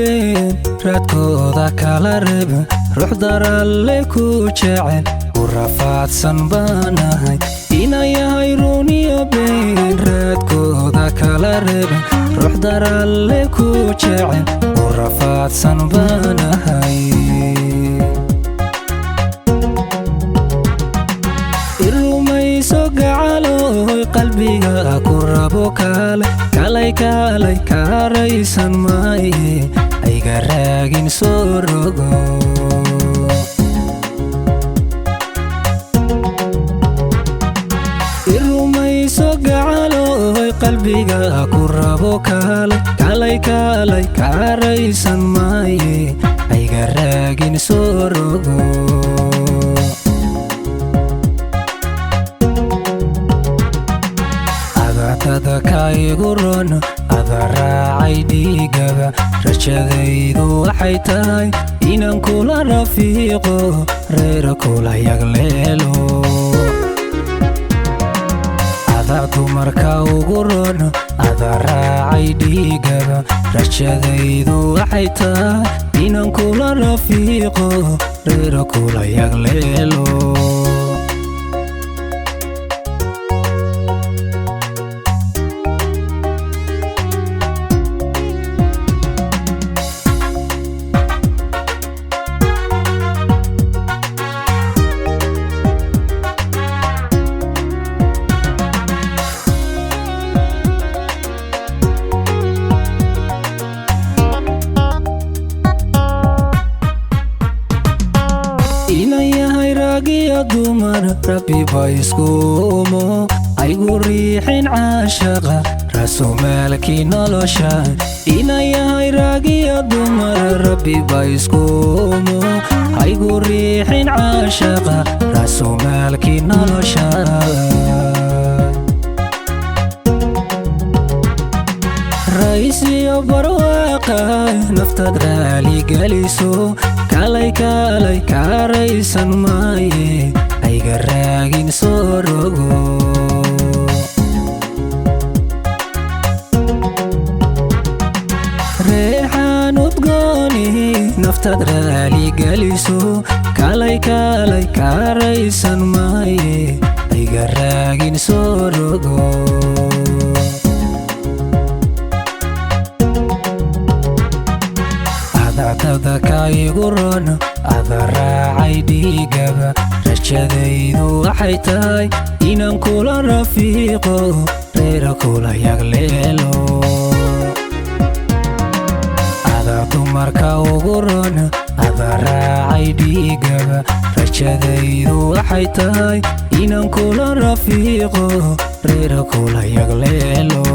been raadkooda kala reeb ruux daralle ku jecel u rafaadsan baanahay ina yahay runiyo been raadkooda kala reeb ruux daralle ku jecel u rafaadsan baanahay irumayso gacaloy qalbiga ku rabo kaale kalay kalay kaaraysan maaye ayga raagin soo rogo irumayso gacaloy qalbiga ku rabo kaale kalay kalay kaaraysan maaye ayga raagin soo rogo adadka igu ron ada raacay dhiigaba rajadaydu waxay tahay inaan kula rafiiqo reer kula yagleelo ada dumarka ugu ron ada raacay dhiigaba rajadaydu waxay tahay inaan kula rafiiqo reer kula yagleelo ina yahay ragiyo dumar rabbi ba isku umo aygu riixin caashaqa raasumaalkii nolosha ina yahay ragiyo dumar rabbi ba isku umo aygu riixin caashaqa raasumaalkii nolosha raisiyo barwaaqa naftaad raali geliso kalay kalay kaaraysan maaye ayga raagin soo rogo reexaan udgooni naftaad raali geliso kalay kalay kaaraysan maaye ayga raagin soo rogo adadka igu ron ada raacay dhiigaba rajadaydu waxay tahay inaan kula rafiiqo reer kula yagleelo ada dumarka ugu ron ada raacay dhiigaba rajadaydu waxay tahay inaan kula rafiiqo reer kula yagleelo.